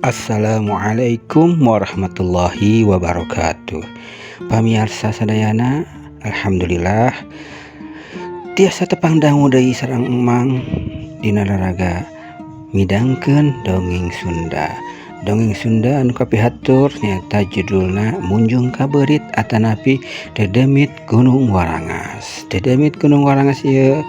Assalamualaikum warahmatullahi wabarakatuh. Pamiarsa sadayana, alhamdulillah tiasa tepang dangu deui sareng Emang dina laraga midangkeun dongeng Sunda. Dongeng Sunda anu kapihatur nyaeta judulna Munjung Ka Beurit atanapi Dedemit Gunung Warangas. Dedemit Gunung Warangas ieu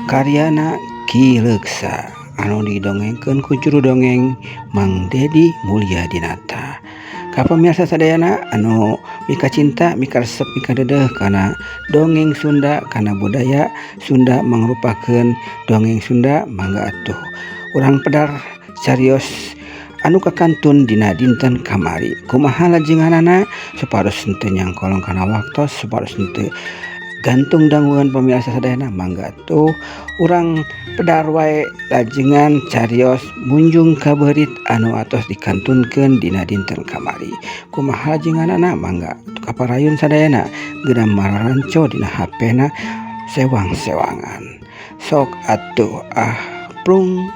karyana Ki Leuksa anu didongengkeun ku juru dongeng Mang Dedi Mulyadinata. Ka pamirsa sadayana anu mika cinta, mika resep, mika dedeh kana dongeng Sunda, kana budaya Sunda mangrupakeun dongeng Sunda, mangga atuh urang pedar carios anu kakantun dina dinten kamari. Kumaha lajenganana supados henteu nyangkolong kana waktos, supados henteu gantung danguan pemirsa sadayana, mangga atuh urang pedar wae lajengan carios Munjung Ka Beurit anu atos dikantunkeun dina dinten kamari. Kumaha lajenganana, mangga kaparayun sadayana geura mararanco dina HP-na sewang-sewangan. Sok atuh ah plung.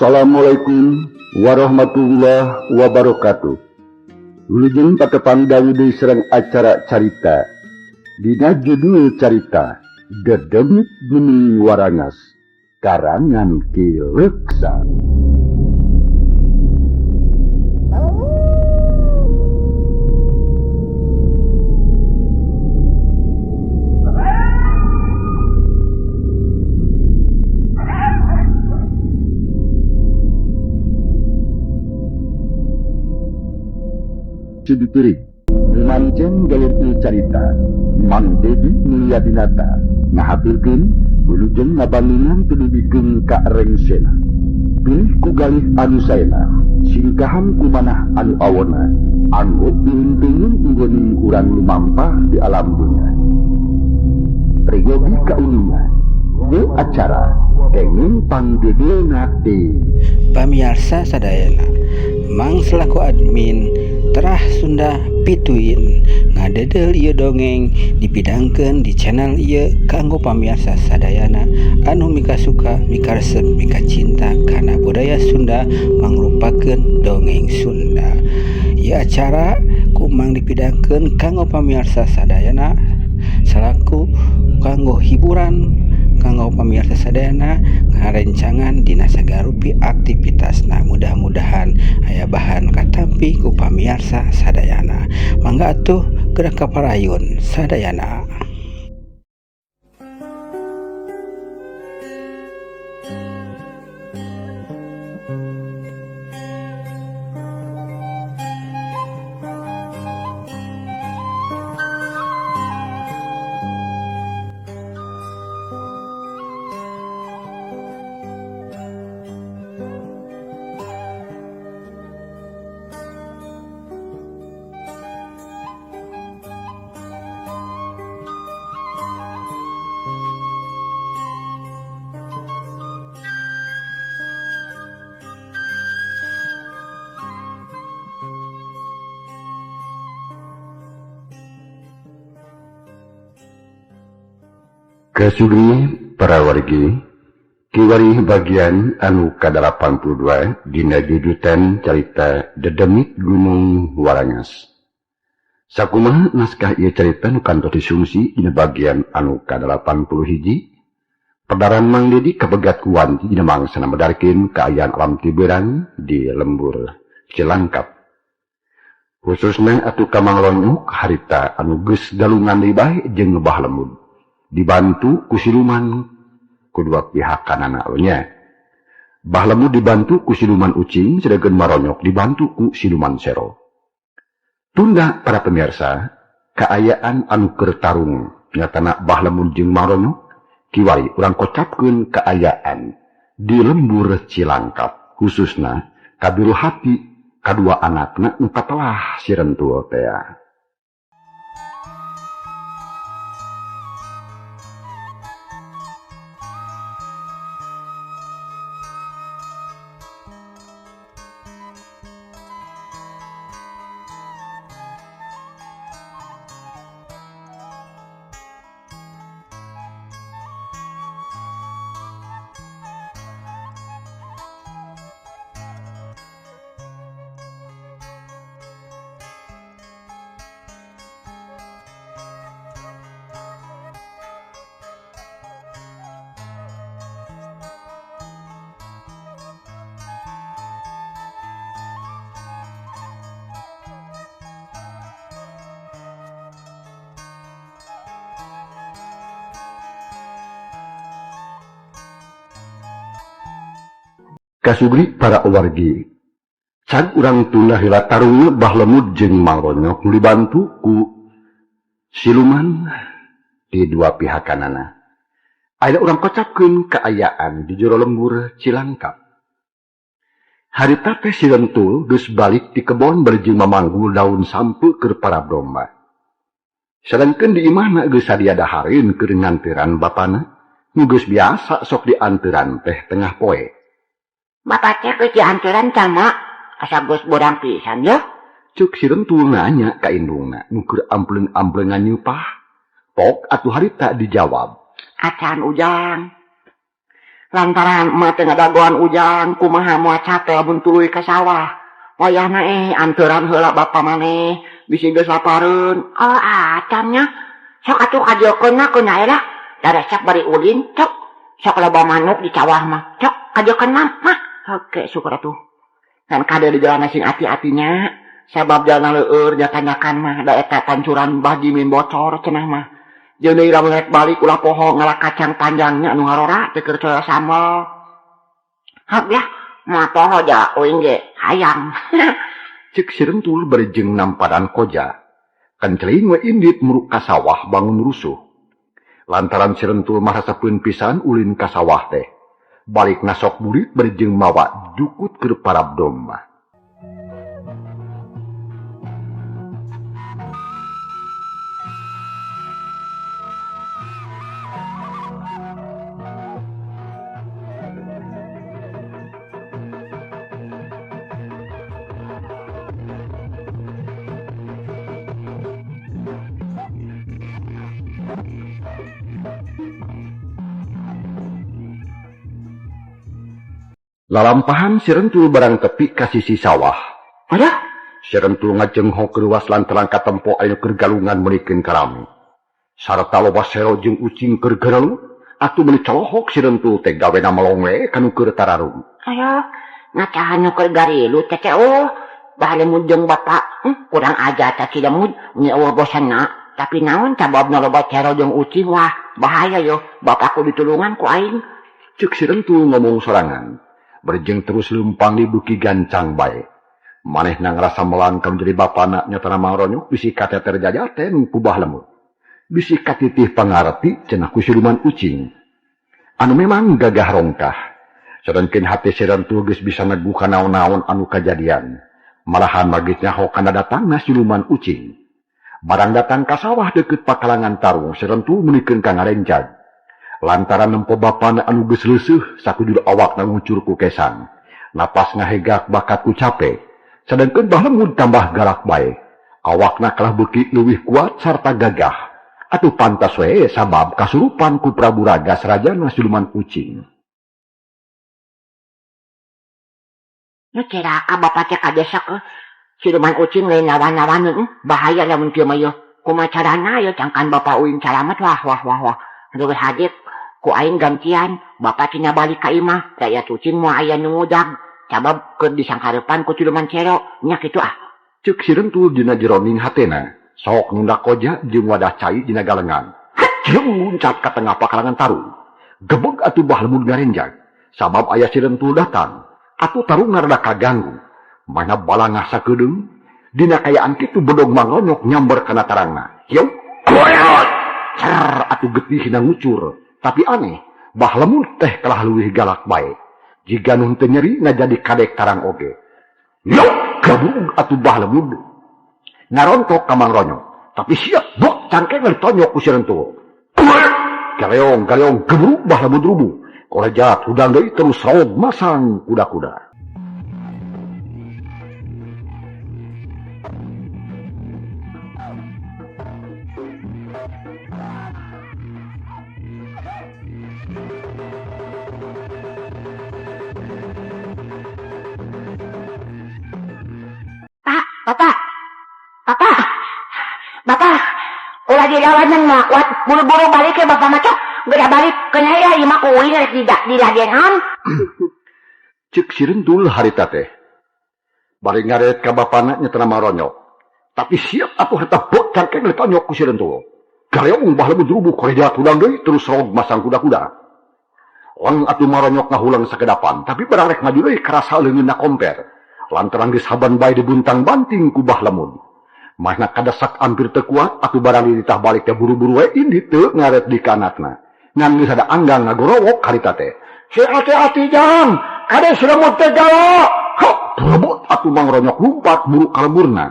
Assalamualaikum warahmatullahi wabarakatuh. Wilujeng patepang dangu deui sareng acara carita. Dina judul carita Dedemit Gunung Warangas karangan Ki Leuksa. Diturik mancen galir carita Mang Dedi Mulyadinata ngahaturkeun wilujeng ngabandingan tuluy ka rengsena pilih ku galih anu saena singkahan ku manah anu awona anggo piling-piling nggoning urang lumampah di alam dunya priyogi kauninga ye acara kenging panggedelna teh. Pamiarsa sadayana, Mang selaku admin Terah Sunda pituin ngadedel ieu dongeng dipidangkeun di channel ieu kanggo pamiarsa sadayana anu mika suka, mika resep, mika cinta kana budaya Sunda mangrupakeun dongeng Sunda. Ieu acara ku Mang dipidangkeun kanggo pamiarsa sadayana selaku kanggo hiburan kanggo pamiarsa sadayana ngarencangan dina sagarupi aktivitasna. Mudah-mudahan aya bahan katampi ku pamiarsa sadayana. Mangga atuh gerak kaparayun sadayana. Kasugri para wargi kiwari bagian anu ka-82 dina jujutan carita Dedemit Gunung Warangas. Sakumaha naskah ieu carita nu kantos disungsi dina bagian anu ka-81. Pedaran Mang Dedi kabegat ku wanci dina mangsana medarkeun kaayaan alam tiberan di lembur Cilangkap. Khususna atuh ka Mang Ronyok harita anu geus galungan deui bae jeung Bah Lemud. Dibantu ku siluman kedua pihak kanana nya. Bah Lemud dibantu ku siluman ucing, sedangkan Maronyok dibantu ku siluman sero. Tunda para pemirsa, kaayaan anu keur tarung nyatana Bah Lemud jeung Maronyok kiwari urang kocapkeun kaayaan di lembur Cilangkap, khususna kabiru hati kadua anakna nu katelah si Rentul tea. Kasugri para wargi, can urang tunda heula tarungna Bah Lemud jeung Mang Ronyok nu dibantu ku siluman di dua pihak kanana. Ayeuna urang kocapkeun kaayaan di jero lembur Cilangkap. Harita teh si Rentul geus balik ti kebon bari jeung mamanggul daun sampe keur para domba. Sadangkeun di imahna geus sadia dahareun keur nganteran bapana, nu geus biasa sok dianteran teh tengah poe. Bapak teh geus dianteran sama asa geus borang pisan ye. Ceuk si Rentul nanya ka indungna nu keur ampleung-ampleungan nyupah. Pok atuh harita dijawab. Acan ujang. Lantaran emak teh ngadagoan ujang kumaha moal capek lamun tuluy ka sawah. Wayahna anteran heula bapa maneh bisi geus lapareun. Oh acan nya. Sok atuh kajokeunna kunae lah. Da resep bari ulin cok. Sok loba manuk di sawah mah. Cok kajokeun mah. Oke, syukur atuh. Kan kade di jalan sing ati-atinya, sabab jalan leueur jakanyakan mah da eta pancuran Bah Jimin bocor cenah mah. Jeung deui lamun rek balik ulah poho ngalak kacang panjangnya anu ngarora teh keur coyo sambel. Hak lah, moal poho ja uing ge hayang. Ceuk si Rentul bari jeung namparan koja. Kenceling we indit muruk ka sawah bangun rusuh. Lantaran si Rentul mah rasapeun pisan ulin ka sawah teh. Balik nasok burit bari jeung mawa jukut keur parab domba. Lalampahan si Rentul barang tepi ka sisi sawah. Adah, si Rentul ngajenghok ruas lantaran katempo aya keur galungan meulikeun karami. Sarta loba sero jeung ucing keur garalu, atuh meuni colohok si Rentul teh gawena melong we kanu keur tararum. Ayo, ngacahan nu keur garilu teh teh oh, Bah Lemud jeung bapak, kurang aja teh si Lemud nya eueuh bosanna, tapi naon sababna loba sero jeung ucing wah, bahaya yo, bapakku ditulungan ku aing. Ceuk si Rentul ngomong sorangan. Berjeng terus lempang di buki gancang bae. Manehna ngrasa melangkah menjadi bapana nyatana Mang Ronyok bisi kateter jajaten ku Bah Lemud. Bisi katitih pangarti cenah ku siluman ucing. Anu memang gagah rongkah. Sadangkeun hate si Rentul geus bisa neguh ka naon-naon anu kajadian. Malahan magis nyaho kana datangna siluman ucing. Barang datang ka sawah deukeut pakalangan tarung, si Rentul meunikeun ka ngarencag. Lantaran nempo bapana anu geus leuseuh sakujur awakna ngucur ku kesang. Napas ngahegak bakat ku cape. Sadangkeun Bah Lemud tambah galak bae. Awakna kalah beuki leuwih kuat sarta gagah. Atuh pantas we sabab kasurupan ku Prabu Raga Sarajana siluman ucing. Nu cilaka bapak teh kadesek siluman ucing lain lawan-lawan bahaya lamun kieu mah yeuh. Kumaha carana yeuh cangkan bapak uing salamet wah wah wah wah. Aduh hajit Ku aing gantian, bapak tina balik ka imah, daya ucing moal aya nu ngudag. Sabab keur disangkarepan ku siluman cero, nya kitu ah. Ceuk si Rentul dina jeroning hatena, sok nundak koja jeung wadah cai dina galengan. Jeung luncat ka tengah pakalangan tarung. Gebeg atuh Bah Lemud ngarenjag, sabab aya si Rentul datang. Atuh tarung rada kaganggu. Mana balangah sakedeung, dina kayaan kitu bedog Mangronyok nyamber kana tarangna. Hieu, cer atuh getihna ngucur. Tapi aneh, Bah Lemud teh kalah leuwih galak bae. Jiga nu teu nyeri ngajadi kadek tarang oge. Yo, gabung atuh Bah Lemud. Ngarontok ka Mangronyok. Tapi siap bok cangkeng ditonyok ku si Rentul. Galeong, galeong gebruk Bah Lemud rubuh. Korejat hudang deui terus raog masang kuda-kuda. Bapak, bapak, bapak, ulah dilawanan mah kuat, buru-buru balik ya bapak macok, geura balik, kena ya imah ku uing rek diladenan. Ceuk si Rentul harita teh. Bari ngaret ka bapana nyetena Maronyok. Tapi siap atuh harita bot cangkeng ditonyok ku si Rentul. Galeong Bah Lemud rubuh korejat hudang deui terus rog masang kuda-kuda. Lang atuh Maronyok ngahulang sakedapan, tapi barang rek maju deui karasa leungeunna komper. Lantaran geus haban bae dibuntang-banting ku Bah Lemud. Mahna kadasak hampir teu kuat atuh barang dititah balik teh buru-buru we indit teu ngaret di kanatna. Ngan geus ada anggang ngagorowok harita teh. Si ati-ati jang, kade si Lemud teh galak. Hop, rebut atuh Mangronyok lumpat buru ka lemburna.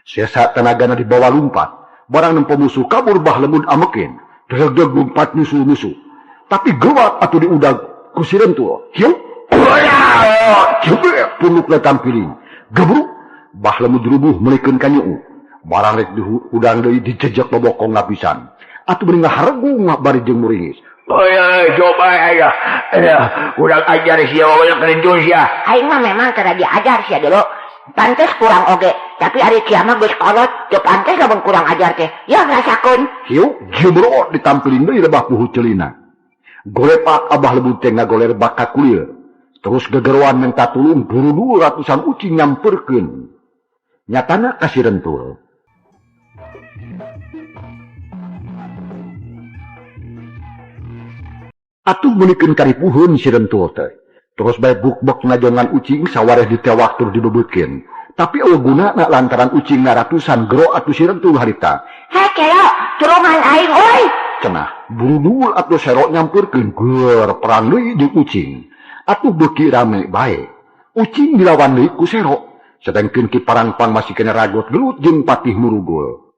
Sesa tenagana dibawa lumpat. Barang nempo musuh kabur Bah Lemud amekin. Deg-deg lumpat nyusul-nyusul. Tapi gewat atuh diudag ku si Rentul. Hiu, jebek punukna tampiling. Gebruk Bah Lemud rubuh melikeun ka nyuu. Barang rek dihudang deui dijejek bobokong lapisan. Atuh beuni ngaharegung bari jeung muringis. Oh ya, coba ya. Kurang ajar sia banyak kerenjun sia. Aing mah memang kada diajar sia dulu. Pantes kurang oge, tapi ari sia mah geus kolot, teu pantes lamun kurang ajar teh. Ya rasakeun. Hiu jebrot ditampiling deui lebah puhu celina. Golepak Abah Lemud teh ngagoler baka kulir. Terus gegeruan minta tulung buru-buru ratusan ucing nyamperkeun. Nyatana ka si Rentul. Atuh meulikeun karipuheun si Rentul teh. Terus bae buk-buk ngajongan ucing sawareh ditewak tur dibebeukeun. Tapi eueuh gunana lantaran ucing ratusan gero atuh si Rentul harita. Hei kelo, tulungan aing euy. Cenah, buru-buru atuh serok nyamperkeun geur perang deui jeung ucing. Atuh beuki rame bae. Ucing dilawan deui ku serok. Sedengkeun Ki Parangpang masih kena ragot gelut jeung Patih Murugul.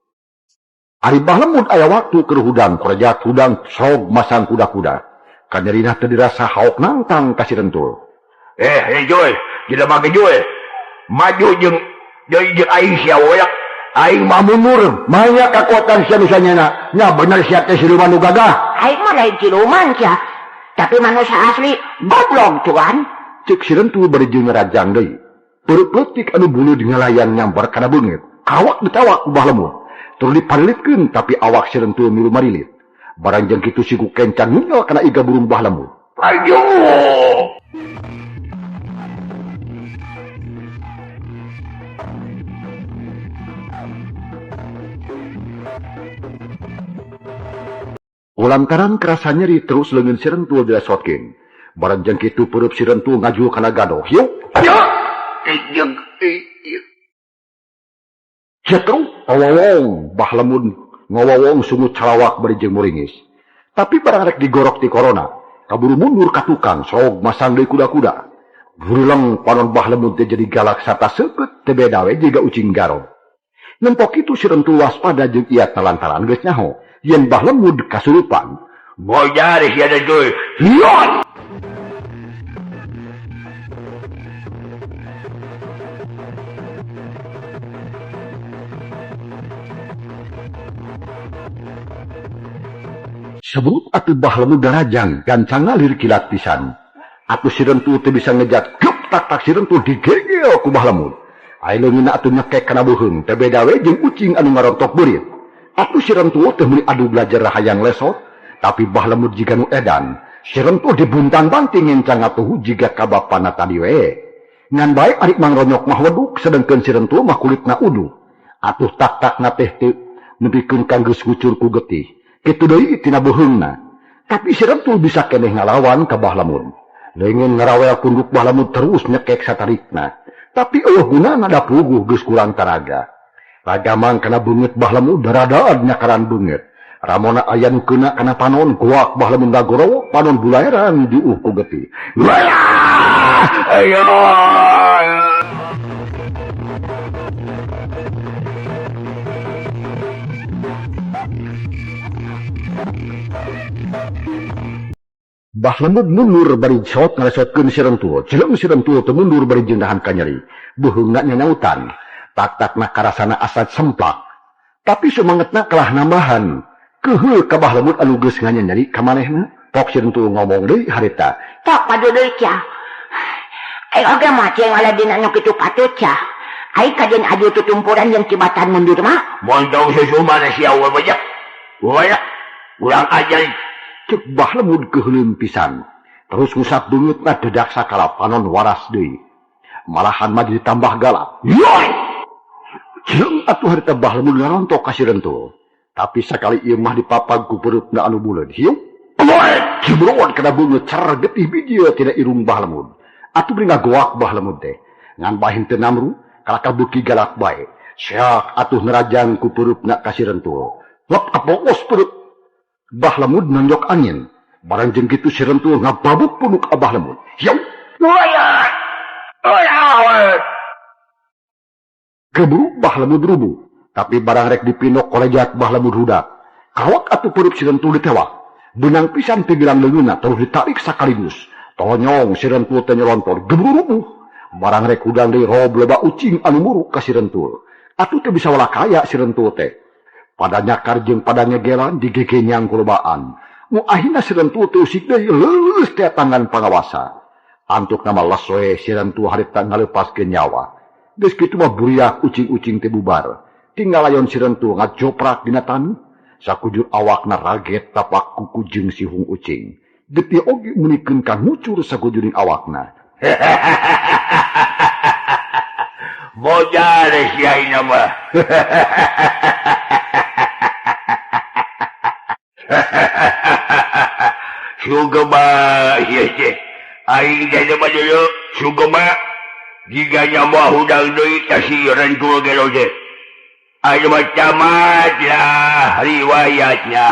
Ari Bah Lemud aya waktu keur hudang korejat hudang srog masang kuda-kuda. Kanyerinah teu dirasa haok nangtang ka si Rentul. Joy, jelema ge Joy. Maju jeung jeung aing sia weak. Aing mah mundur, maya kakuatan sia nu sanyana. Nya bener sia teh siluman nu gagah. Aing mah lain siluman sia. Tapi manusia asli goblok cuan. Ceuk si Rentul bari jeung ngarajang deui. Perut leutik anu bulu dingalayan nyamper kana beungeut. Kawak ditawak ku Bah Lemud. Tur diparilitkeun tapi awak si Rentul milu marilit. Barang jeung kitu siku kencang nyunyol kana iga burung Bah Lemud. Ayo. Lantaran kerasa nyeri terus leungeun si Rentul dilesotkeun. Barang jeung kitu peureub si Rentul ngajul kana gadoh. Hiu. Jetru awawong Bah Lemud ngawawong sungut calawak bari jeung muringis. Tapi barang rek digorok ti corona, kaburu mundur ka tukang srog masang deui kuda-kuda. Buruleng panon Bah Lemud teh jadi galak sarta seukeut teu beda we jiga ucing garo. Nempok kitu si Rentul waspada jeung iat lantaran geus nyaho yen Bah Lemud kasurupan. Bojar sia teh cuy. Hion. Sebelum atuh Bah Lemud darajang gancang ngalir kilat pisan. Atuh si Rentul teu bisa ngejat gep tak tak si Rentul digegel ku Bah Lemud. Ai leungeunna atuh nyekek kana beuheung teu beda we jeung ucing anu ngarontok beurit. Atuh si Rentul teh meuli adu belajar hayang lesot, Tapi Bah Lemut jiga nu edan. Si Rentul dibuntang-banting ngencang atuh jiga ka bapana tadi we. Ngan bae ari Mang Ronyok mah weduk sedengkeun si Rentul mah kulitna uduh. Atuh tak-takna teh teu nepikeun ka geus ngucur ku getih. Kitu deui tina beuheungna. Tapi si Rentul bisa keneh ngalawan ka Bah Lemut. Leungeun ngarawel kunduk Bah Lemut terus nyekek satarikna. Tapi eueuh gunana da puguh geus kurang taraga. Ragamang kana beungeut Bah Lemut daradaan nyakaran beungeut. Ramona aya nu keuna kana panon goak Bah Lemut ngagorowok panon bulaeran diuh ku getih. Ayo. Bah Lemut mundur bari sot ngaresotkeun si Rentul. Cileung si Rentul teu mundur bari jendahan ka nyeri. Beuheungna nyanyautan. Tak-takna karasana asa semplak. Tapi sumangetna kalah nambahan. Keuheul ka Bah Lemut anu geus nganyanyeri ka manehna. Pok si Rentul ngomong deui harita. Tok padu deui cah. Ai oge mah cing aladina nu kitu patut cah. Ai kajen aju tutumpuran jeung kibatan mundur mah. Montong susumana sia banyak. Banyak. Urang ajar. Cek Bah Lemut keuheuleun pisan. Terus ngusap beungeutna dedak sakala panon waras deui. Malahan mah ditambah galak. Yoy! Jeung atuh harita Bah Lemut ngarontok ka si Rentul. Tapi sakali ieu mah dipapag ku pereupna anu buleud. Hiu! Poek! Cibroon kana beungeut cer getih bijil tina irung Bah Lemut. Atuh beri ngagoak Bah Lemut teh. Ngan bae henteu namru, kalakah beuki galak bae. Seak atuh nerajang ku pereupna ka si Rentul. Lep kapokos perut. Bah Lemut nonjok angin. Barang jeung kitu si Rentul ngababuk punuk Abah Lemut. Hiu! Gebru Bah Lemut rubuh. Tapi barang rek dipinok kolejat Bah Lemut hudak. Kawak atuh perut si Rentul ditewak. Benang pisan pigiran leungeunna terus ditarik sakaligus. Tonyong si Rentul teh nyelontor. Gebru rubuh. Barang rek hudang deui rob loba ucing anu muruk ka si Rentul. Atuh teu bisa walakaya si Rentul teh. Pada nyakar jeung pada nyegelan digegenyang kulobaan. Nu akhirna si Rentul teu usik deui leuleus teh tangan pangawasa. Antuk nama lesoe si Rentul harita ngalepaskeun nyawa. Geus kitu mah buriak ucing-ucing teh bubar. Tinggal layon si Rentul ngajoprak dina taneuh. Sakujur awakna raget tapak kuku jeung sihung ucing. Getih oge meunikeun ka ngucur sakujuring awakna. Modal sia ina mah. Sugema ieu teh. Aing jadi mah deui sugema jiga nyawa hudang deui ka si Rentul ge teh. Aing mah tamat lah riwayatnya.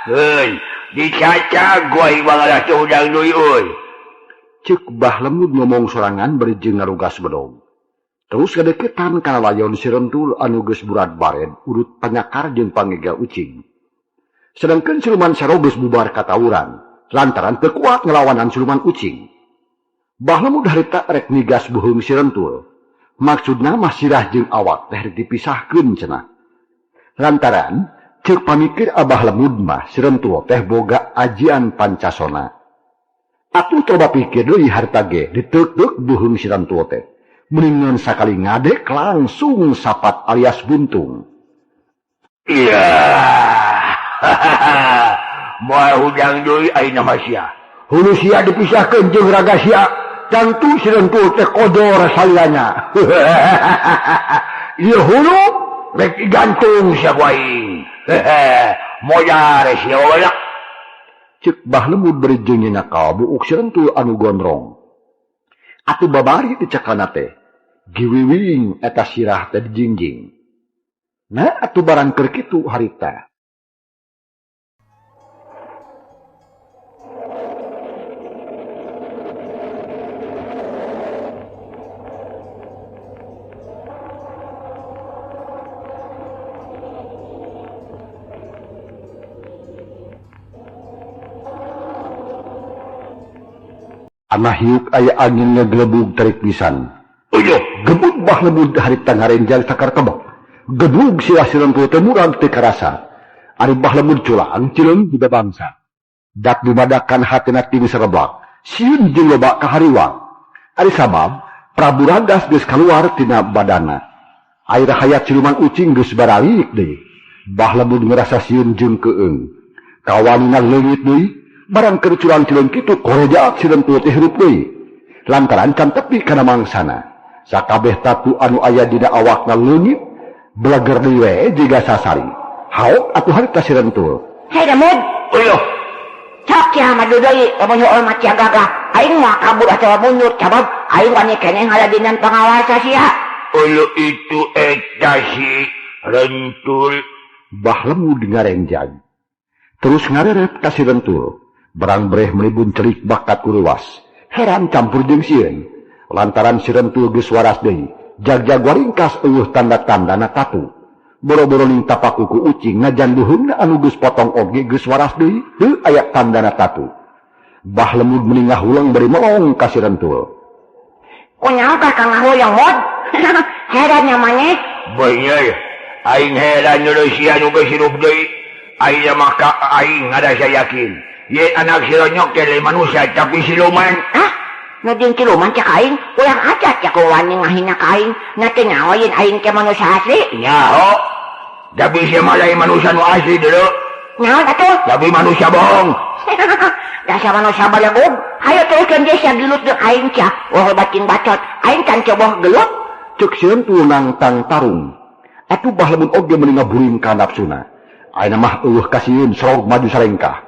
Heuy, dicaca gua bangalah teh hudang deui euy. Ceuk Bah Lemut ngomong sorangan bari jeung ngarugas bedog. Terus kadeketan kana layon si Rentul anu geus burat bared urut panyakar jeung pangegel ucing. Sedangkeun siluman saro geus bubar katawuran lantaran teu kuat ngelawanan siluman ucing. Bah Lemut harita rek nigas beuheung si Rentul. Maksudna mah sirah jeung awak teh rek dipisahkeun cenah. Lantaran ceuk pamikir Abah Lemut mah si Rentul teh boga ajian pancasona. Atuh coba pikir deui harita ge diteuk-teuk beuheung si Rentul teh. Mendingan sakali ngadek langsung sapat alias buntung. Iya. Moal hudang deui ayeuna mah sia. Hulu sia dipisahkeun jeung raga sia. Tentu si Rentul teh kodor salilana. Ieu hulu rek digantung sia ku aing. Mojar sia badak. Ceuk Bah Lemut bari jeung nyakal buuk si Rentul anu gondrong. Atuh babari dicekana teh. Giwiwing eta sirah teh dijingjing. Nah atuh barang keur kitu harita. Anah hiuk aya angin ngegelebug tarik pisan. Uyuh, gebut Bah Lemut harita ngarenjang sakar kebek. Gebug sirah si Rentul teh murag teu karasa. Ari Bah Lemut culang cileung juga bangsa. Dak dumadakan hatina ting sereblak. Sieun jeung loba kahariwang. Ari sabab Prabu Ragas geus kaluar tina badana. Air hayat siluman ucing geus baralik deui. Bah Lemud ngerasa sieun jeung keung. Kawanina leungit deui, barang keur culang-culeung kitu koreja si Rentul teh hirup deui. Lantaran can tepi kana mangsana. Sakabeh tatu anu aya dina awakna leungit, beleger deui we jiga sasari. Haok atuh harita si Rentul. Hei Lemud. Uyuh. Cok sia maju deui, lamun heueuh mah sia gagah. Aing mah kabur atawa mundur, sabab aing wani keneh ngaladinan pangawasa sia. Ulu itu eta si Rentul. Bah Lemud ngarenjag. Terus ngareret ka si Rentul. Barang breh melibun cerik bakat kuruwas. Heran campur jeung sieun. Lantaran si Rentul geus waras deui, jag-jag waringkas eueuh tanda-tandana tatu. Boro-boro ning tapaku ku ucing najan buheungna anu geus potong oge geus waras deui, heuh aya tandana tatu. Bah Lemud meuni ngahuleng bari melong ka si Rentul. Kunaon ka kang ngahuleng Mod? Heran nya maneh. Bener, aing heran nyeureun sia nu geus hirup deui. Aing mah ka aing ngarasa yakin. Ye anak si Ronyok teh lain manusia tapi siluman. Hah? Ngajeng siluman cek aing, ulang aja cek wani ngahina ka aing. Nya teh nyaho yen aing teh manusia asli. Nyaho. Tapi sia mah lain manusia nu asli deuleu. Naon atuh? Tapi manusia bohong. Dasar manusia balegug. Hayo teruskeun deui sia gelut jeung aing sia. Wah batin bacot. Aing can coba gelut. Cek si Rentul nangtang tarung. Atuh Bah Lemud oge meuni ngaburing ka nafsuna. Ayeuna mah eueuh kasieun sorog maju sarengkah.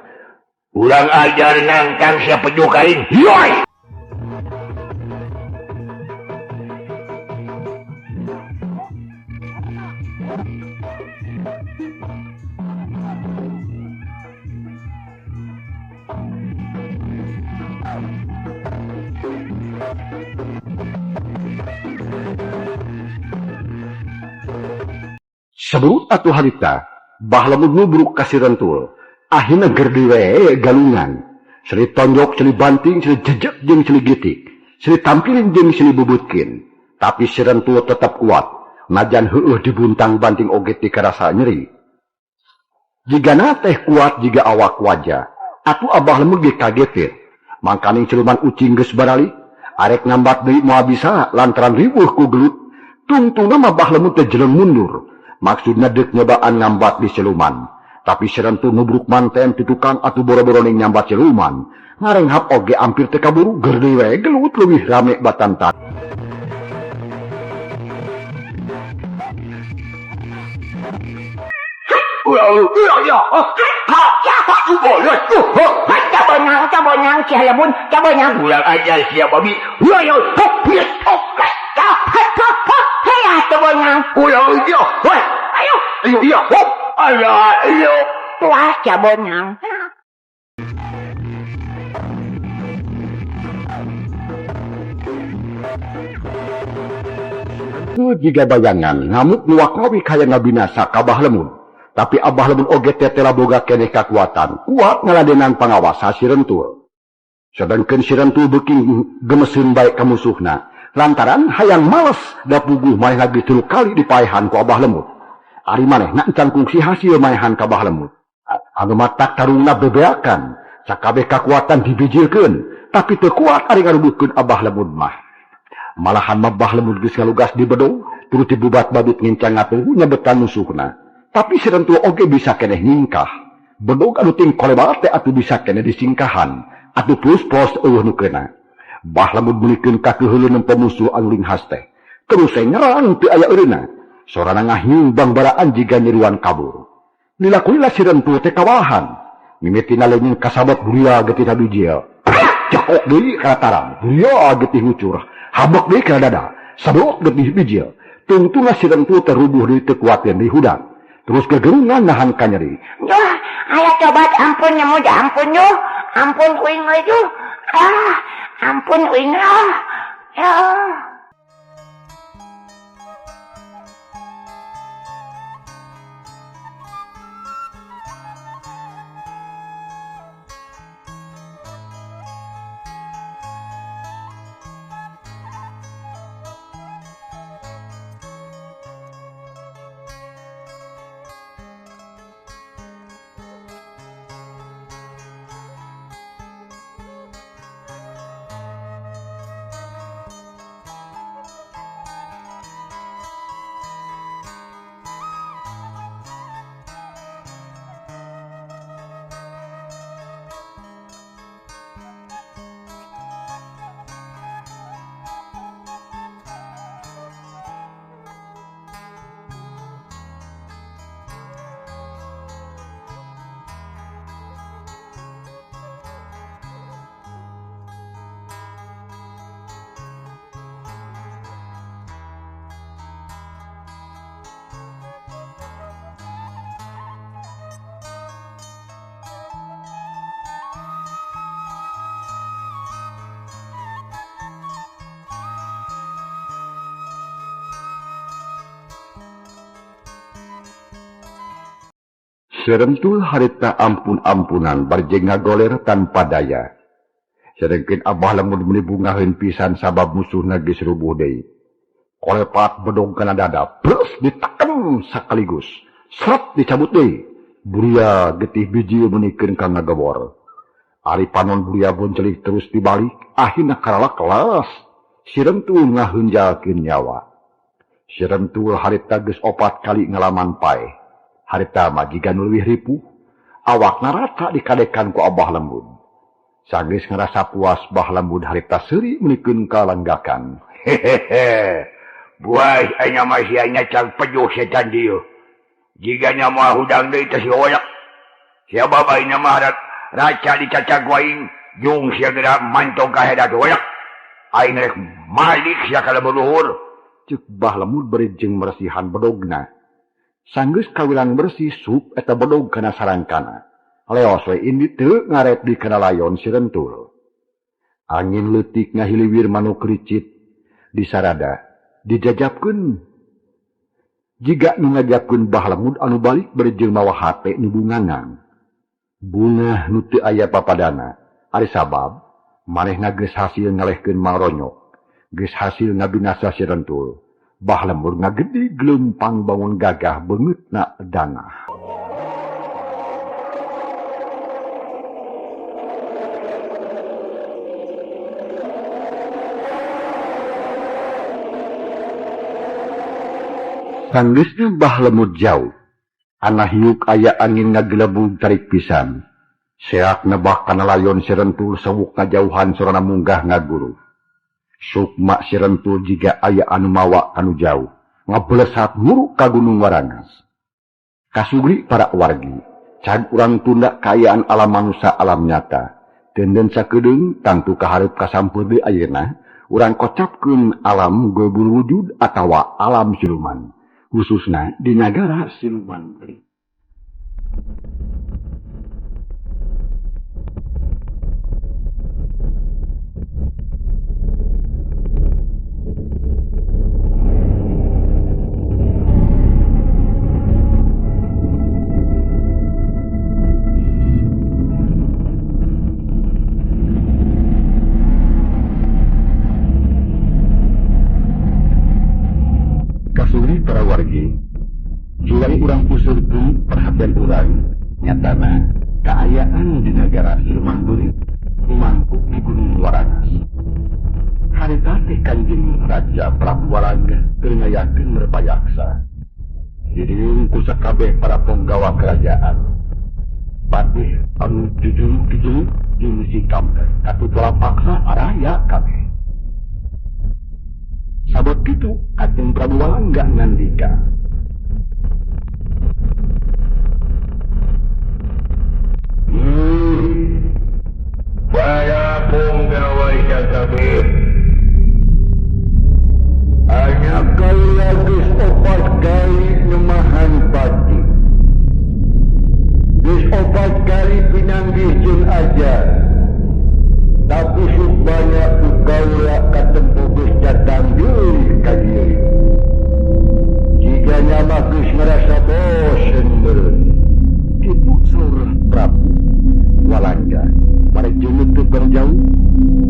Urang ajar nangtang sia pejuh ka aing. Yoi! Sebelum atuh harita, Bah Lemud nubruk ka si Rentul. Akhirna gerdi we galungan. Seri tonjok, seri banting, seri jejek jeung seri gitik. Seri tampilin jeung seri bubutkin. Tapi si Rentul tetap kuat. Najan heueuh dibuntang-banting oge teu karasa nyeri. Jigana teh kuat jiga awak wajah. Atuh Abah Lemud ge kagetir. Mangkaning siluman ucing geus baralik, arek ngambat deui moal bisa lantaran riweuh ku gelut. Tungtungna mah Bah Lemud teh jeleng mundur. Maksudna deuk nyobaan ngambat di siluman. Tapi si Rentul nubruk manten ti tukang atuh boro-boro ning nyambat siluman. Ngarenghap oge ampir teu kaburu, gerdi we gelut leuwih rame batantan. Cabonyang sia Lemud, cabonyang. Urang ajar sia babi. Cabonyang. Ayo. Ayo, ayo, ayo. Wah, cabonyang. Jika bayangan ngamuk nuwakawi kaya ngabinasa ka Bah Lemud. Tapi Abah Lemud oge teh tela boga keneh kakuatan, kuat ngaladenan pangawasa si Rentul. Sedangkan si Rentul beuki gemeseun bae ka musuhna, lantaran hayang males da puguh manehna geus 3 kali dipaehan ku Abah Lemud. Ari manehna encan kungsi hasil maehan ka Bah Lemud. Anu matak tarungna bebeakan, sakabeh kakuatan dibijilkeun, tapi teu kuat ari ngarubuhkeun Abah Lemud mah. Malahan mah Bah Lemud geus ngalugas di bedog, turut dibubat-babit ngincang ngatuh nyebetan musuhna. Tapi si Rentul oge bisa keneh nyingkah. Bedog anu ting kolebar teh atuh bisa keneh disingkahan. Atuh plus pos eueuh nu keuna. Bah Lemud meulikeun ka keuheuleun nempo musuh anu linghas teh. Terus nyerang teu aya eureuna. Sorana ngahiung bangbaraan jiga nyiruan kabur. Lila-kulila si Rentul teh kawalahan. Mimitina leungeun kasabot buria getih bijil. Cekok deui kana tarang, buria getih ngucur. Habek deui kana dada, sabok getih bijil. Tungtungna si Rentul teh rubuh deui teu kuateun deui hudang. Terus gegerungan nahan kanyeri. Duh, ayo coba ampun nyamud, ampun yuh. Ampun uing yuh. Ah, ampun uing ah. Ya. Serentul harita ampun-ampunan barjeng ngagoler tanpa daya. Sedengkeun Abah Lembut meuni bungaheun pisan sabab musuhna geus rubuh deui. Kolepat bedog kana dada, brus diteken sakaligus. Seret dicabut deui. Buria getih biji meunikeun ka ngagebor. Ari panon Buria boncelik terus dibalik, akhirna karalak kelas. Si Rentul ngahunjalkeun nyawa. Si Rentul harita geus 4 kali ngalaman paeh. Harita mah jiga nu leuwih ripuh, awakna rata dikadekan ku Abah Lembut. Sanggeus ngarasa puas Bah Lembut harita seuri meunikeun kalanggakan. Hehehe. Buai aya mah sia nya cang pejuh setan dieu. Jiga nya mah hudang deui teh si hoyak. Sia babai nya mah raca dicacag waing, jung sia geura mantong ka hedat hoyak. Aing rek malik sia ka leluhur. Ceuk Bah Lembut bari jeung meresihan bedogna. Sanggeus kawilang bersih sup eta bedog kana sarangkana. Leos we indi teu ngaret di kana layon si Rentul. Angin leutik ngahiliwir manuk ricit di sarada dijajabkeun. Jiga nu ngajabkeun Bah Lembut anu balik bari jeung mawa hate nu bungangan. Bungah nu teu aya papadana. Ari sabab manehna geus hasil ngalehkeun Mang Ronyok, geus hasil ngabinasa si Rentul. Bah Lembut ngagedi gelempang bangun gagah beungeutna danah. Sanggeusna Bah Lembut jauh, anah hiuk aya angin ngagelebug tarik pisan. Seak nebak kana layon si Rentul sewuk ngajauhan sorana munggah ngaguru. Sukma si Rentul jiga aya anu mawa anu jauh, ngablesat muruk ka Gunung Warangas. Kasugri para wargi, cag urang tunda kaayaan alam manusia alam nyata. Denden sakedeung tangtu kahareup kasampeur deui ayeuna, urang kocapkeun alam gobul wujud atawa alam siluman, khususna di nagara siluman. Kasuri para wargi, jual urang puseur perhatian urang nyatana kaayaan di negara siluman beurit mangkuk di Gunung Warangas. Harita teh Kanjeng Raja Prabu Walangga keur ngayakeun merpayaksa. Diriung ku sakabeh para penggawa kerajaan. Patih anu jujur-jujur jeung si kamper katutola paksa araya kabeh. Sabab kitu Kanjeng Prabu Walangga ngandika. Para penggawa kabeh Anya kaula geus 4 kali nemahan pati. Geus 4 kali pinanggih jeung ajar. Tapi sok banyak ku kaula katempo geus datang deui ka dieu. Jiga nya mah geus ngarasa bosen meureun. Kitu saur Prabu Walangga bari jeung teu berjauh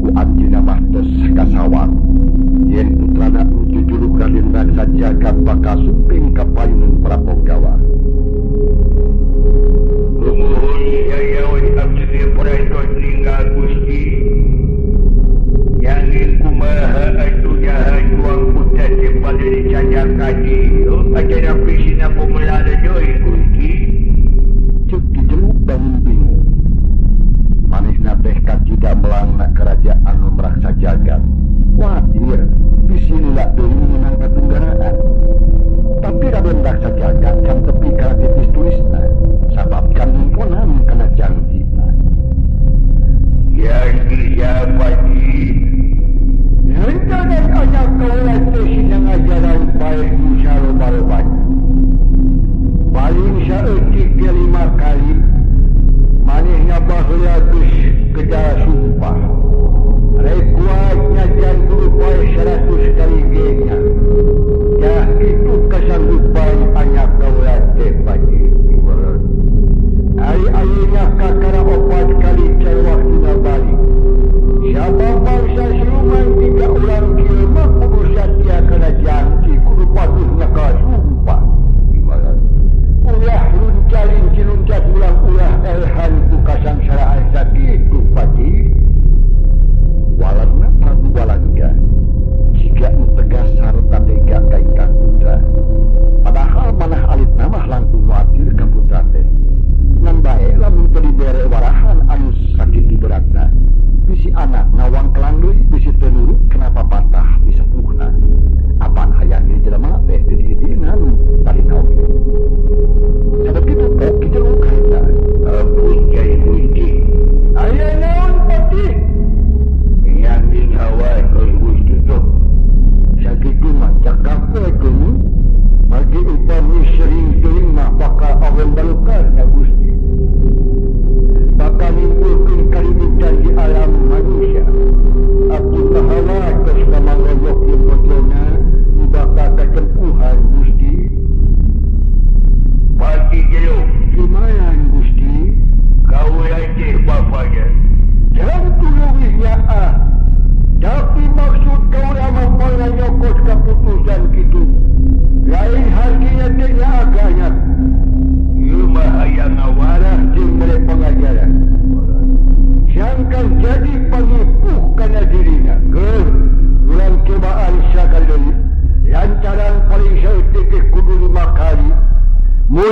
ku anjeunna mah tos kasawang. Yen putrana nu jujuluk Raden Raksa Jagat bakal suping ka payun para penggawa. Lumuhun yaya we abdi teh parantos ninggal Gusti. Yangin kumaha atuh jaha juang putra teh pada dicacak ka dieu acara pisina kumelala deui Gusti. Ceuk dijeluk bangun bingung. Manehna teh kacida melangna kerajaan nu Raksa Jagat. Wadir bisi lila deui meunang katunggaraan. Tapi Raden Raksa Jagat can tepi kana titis tulisna, sabab can nimponan kana janjina. Yang siapa di? Lantaran anak kaula teh sina ngajaran paeh nu saloba-lobana. Paling saeutik ge 5 kali manehna baheula geus kejar sumpah. Rek kuat nyajan kudu paeh 100 kali ge nya. Yah itu kasanggupan anak kaula teh pati.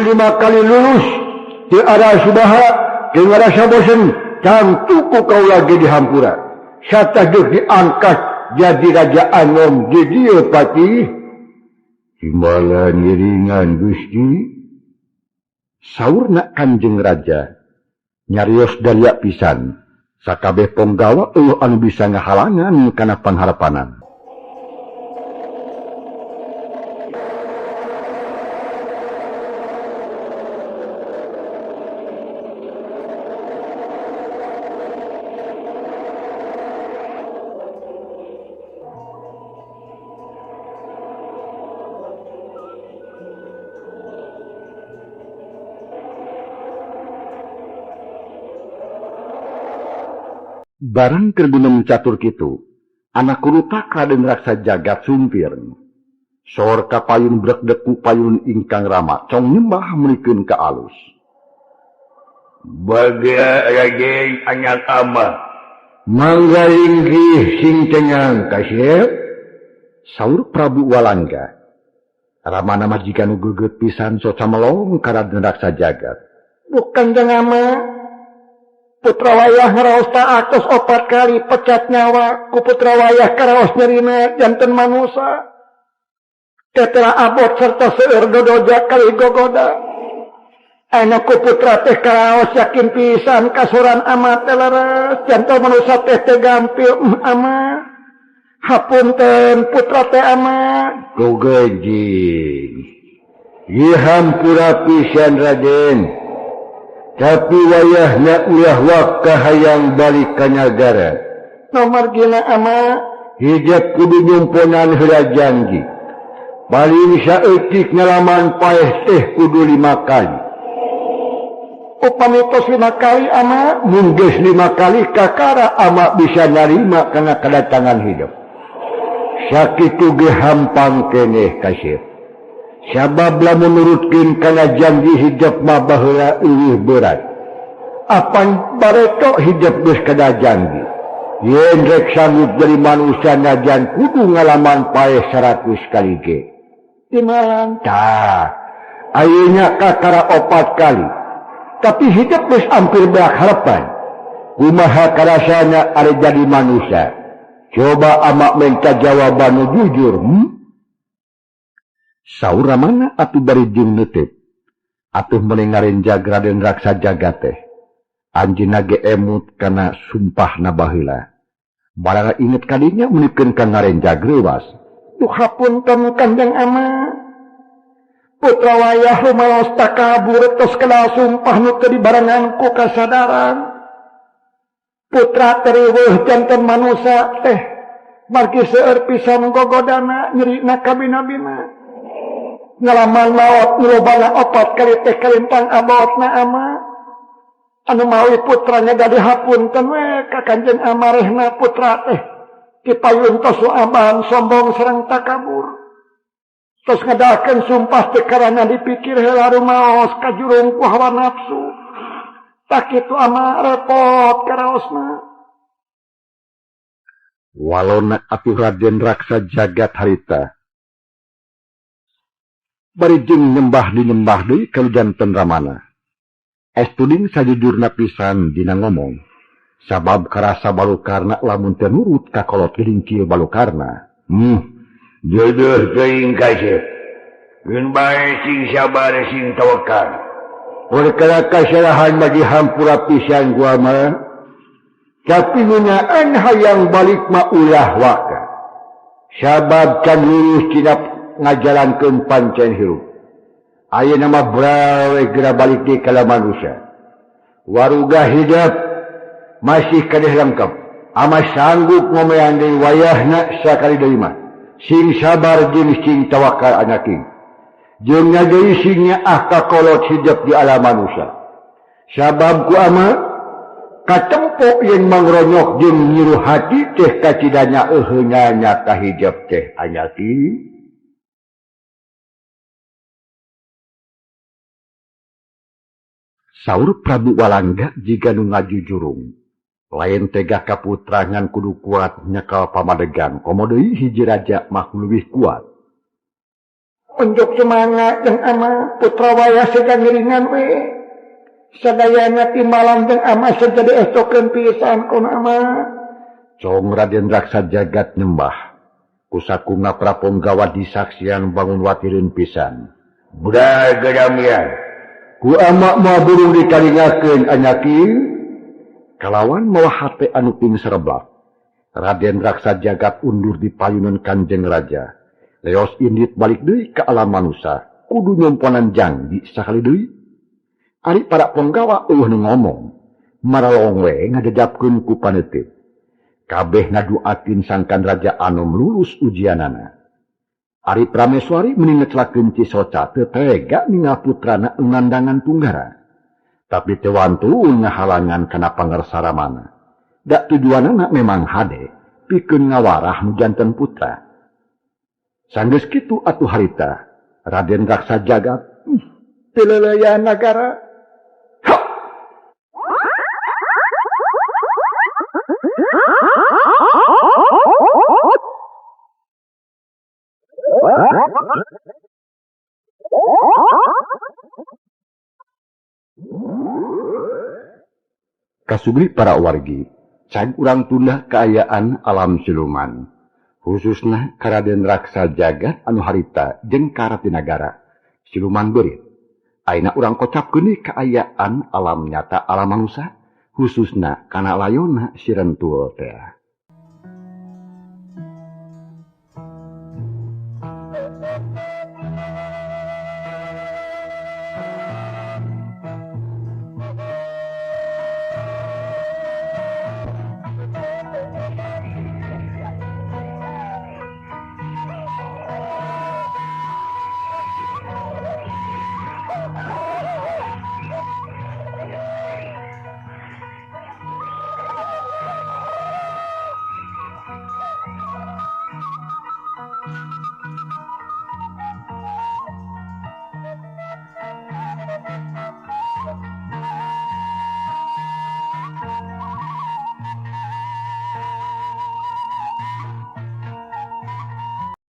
Mun 5 kali lulus teu ada subaha teu ngarasa bosen tangtu ku kaula ge dihampura. Satah geus diangkat jadi raja anom di dieu Patih. Timbalan ngiringan Gusti. Saurna Kanjeng Raja nyarios daria pisan. Sakabeh ponggawa eueuh anu bisa ngahalangan kana pangharapanan. Barang keur gunem catur kitu, anak kurutak Raden Raksa Jagat sumpir. Sor ka payun brekdek ku payun ingkang rama cong nyembah meunikeun ka alus. Bagia Raden anak ama. Mangga inggih sing cengang kasep. Saur Prabu Walangga. Ramana majikan nu geget pisan sok camelong ka Raden Raksa Jagat. Bukan jang ama. Putra wayah ngaraos atos 4 kali pecat nyawa ku putra wayah karaos nyerina janten manusa. Tetera abot serta seueur dodoja kali gogoda. Anu ku putra teh karaos yakin pisan kasuran ama teh leres janten manusa teh teu gampil ama. Hapunten putra teh ama. Gogejing. Ieu hampura pisan Raden. Tapi wayahna ulah wakka hayang balik ka nagara. Nomor gina ama. Hijab kudu nyumponan heula janji. Paling saeutik ngalaman paeh teh kudu 5 kali. Upami tos 5 kali ama. Mun geus 5 kali kakara ama bisa narima kana kedatangan hidup. Sakitu ge hampang keneh kasep. Sabab lamun nurutkeun kana janji hidup mah baheula eueuh berat. Apan bareto hidup geus kada janji. Yen rek sanggup jadi manusia najan kudu ngalaman paeh 100 kali ge. Timalan. Tah, ayeuna kakara 4 kali. Tapi hidup geus hampir beak harapan. Kumaha karasana ari jadi manusia? Coba amak minta jawaban nu jujur, Saur Ramana atuh bari jeung neuteup. Atuh meuni ngarenjag Raden Raksa Jagat teh. Anjeunna ge emut kana sumpahna baheula. Barang inget kadinya meunikeun ka ngarenjag reuwas. Duh hapunten Kanjeng Ama. Putra wayah rumaos takabur tos kena sumpah nu teu dibarengan ku kasadaran. Putra teriweuh janten manusa teh. Margi seueur pisan gogodana nyerina kabina-bina. Ngalaman maot nulobana 4 kali teh kalimpang abotna ama. Anu mawi putranya dari hapunten we ka Kanjeng Amarehna putra teh. Dipayun tos aban sombong sareng takabur. Tos ngadakeun sumpah teh karana dipikir heula rumaos kajurung ku hawa nafsu. Tak kitu ama repot karaosna. Walona atuh Raden Raksa Jagat harita. Bari jeung nyembah dinyembah deui ka janten Ramana. Estuding sajujurna pisan dina ngomong. Sabab karasa balukarna lamun teu nurut ka kolot geuning kieu balukarna. Jodoh teuing kasep. Geun bae sing sabar sing tawakal. Perkara kasalahan mah dihampura pisan gua mah. Tapi ngeunaan hayang balik mah ulah waka. Sabab can lurus tina ngajalankeun pancen hirup. Ayeuna mah brawe geura balik deui ka manusia. Waruga hidup masih kadeh lengkap. Ama sanggup ngomean deui wayahna sakali deui mah. Sing sabar jeung sing tawakal anaking. Jeung deui sing nyaah ka kolot hidup di alam manusia. Sabab ku ama katempo yen mangronyok jeung nyiru hati teh kacidanya euheunanya ka hidup teh anyaki. Saur Prabu Walangga jiga nu ngajujurung. Lain tega kaputra ngan kudu kuat nyekal pamadegan komo deui hiji raja mah leuwih kuat. Unjuk semangat jeung ama putra wayah siga ngiringan we. Sadayana timbalan jeung ama sajadi estokeun pisan kun ama. Cong Raden Raksa Jagat nyembah. Kusakuna praponggawa disaksian bangun watireun pisan. Budak gedamian. Ku ama moal burung dikalingakeun anyaki. Kalawan mawa hate anu ping sereblak. Raden Raksa Jagat undur di payunan Kanjeng Raja. Leos indit balik deui ka alam manusa. Kudu nyomponan jangji sakali deui. Ari para ponggawa eueuh nu ngomong. Maralong we ngajajapkeun ku paneuteup. Kabeh ngaduakeun sangkan Raja Anom lulus ujianana. Ari Prameswari meni ngecelakeun Cisoca teu tega ningal putrana ngandangan tunggara. Tapi teu wantu ngahalangan kana pangersaramana. Dak tujuanana memang hade pikeun ngawarah nu janten putra. Sanggeus kitu atuh harita Raden Raksa Jagat pileleyan nagara. Kasubri para wargi, cag urang tunda kaayaan alam siluman, khususna ka Raden Raksa Jagat anu harita jeung Karatinagara siluman beurit. Ayeuna urang kocapkeun kaayaan alam nyata alam manusa, khususna kana layona si Rentul teh.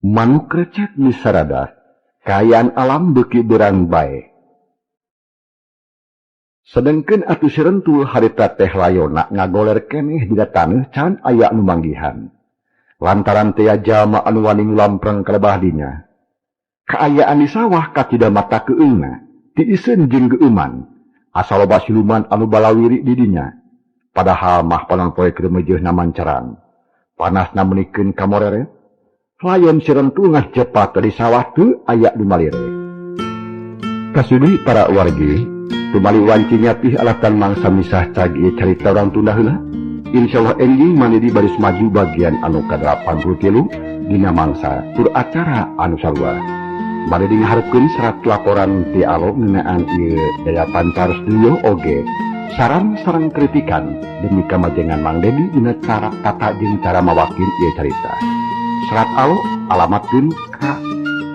Manuk recek nisarada, kaayaan alam beuki berang bae. Sedengkeun atuh si Rentul harita teh layona ngagoler keneh dina taneuh can aya nu manggihan. Lantaran teh jalma anu wani ngulampreng ka lebah dinya. Kaayaan di sawah kacida mata keueungna, tiiseun jeung geueuman, asa loba siluman anu balawiri di dinya. Padahal mah panon poe keur meujeuhna manceran. Panasna meunikeun ka moreret. Layon si Rentul ngajepat di sawah teu aya nu malire. Kasudi para wargi, tumali wanci nyapih alatan mangsa misah cag ieu carita urang tunda heula. Insyaallah enjing manidi baris maju bagian anu ka-83 dina mangsa tur acara anu sarua. Manidi ngaharepkeun serat laporan ti alo ngeunaan ieu Daya Pancar Studio oge. Saran sareng kritikan demi kamajengan Mang Dedi dina cara tata jeung cara mawakin ieu carita. Serat alo alamatkeun ka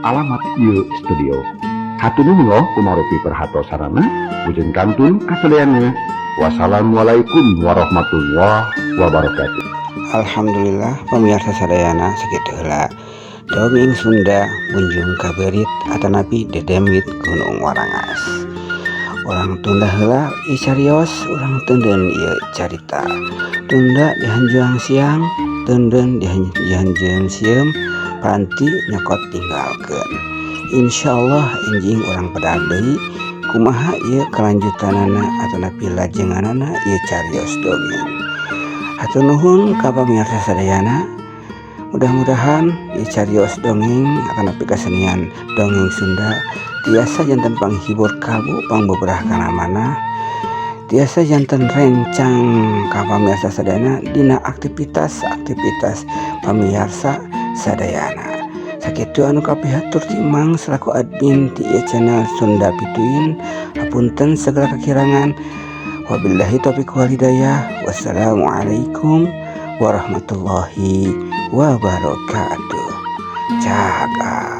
alamat ieu studio. Hatur nuhun kumarupi perhatosarana, ujung kantun kasadayana. Wassalamualaikum warahmatullahi wabarakatuh. Alhamdulillah pemirsa sadayana sakitu heula. Dongeng Sunda Munjung Kaberit atanapi Dedemit Gunung Warangas. Urang tunda heula ieu carios, urang teundeun ieu carita. Tunda dihanjuang siang, teundeun dihanjuang sieum, paranti nyokot tinggalkeun. Insyaallah enjing urang pedar deui kumaha ieu kelanjutanana atanapi lajenganana ieu carios dongeng. Hatur nuhun ka pamirsa sadayana. Mudah-mudahan ieu carios dongeng atanapi kasenian dongeng Sunda tiasa janten panghibur kalbu pangbeberah kana manah, tiasa janten rencang ka pamirsa sadayana dina aktivitas-aktivitas pamirsa sadayana. Sakitu anu kapihatur ti Mang selaku admin ti ieu channel Sunda Pituin. Hapunten segala kekirangan. Wabillahi taufiq wal hidayah. Wassalamualaikum warahmatullahi wabarakatuh. Cakap.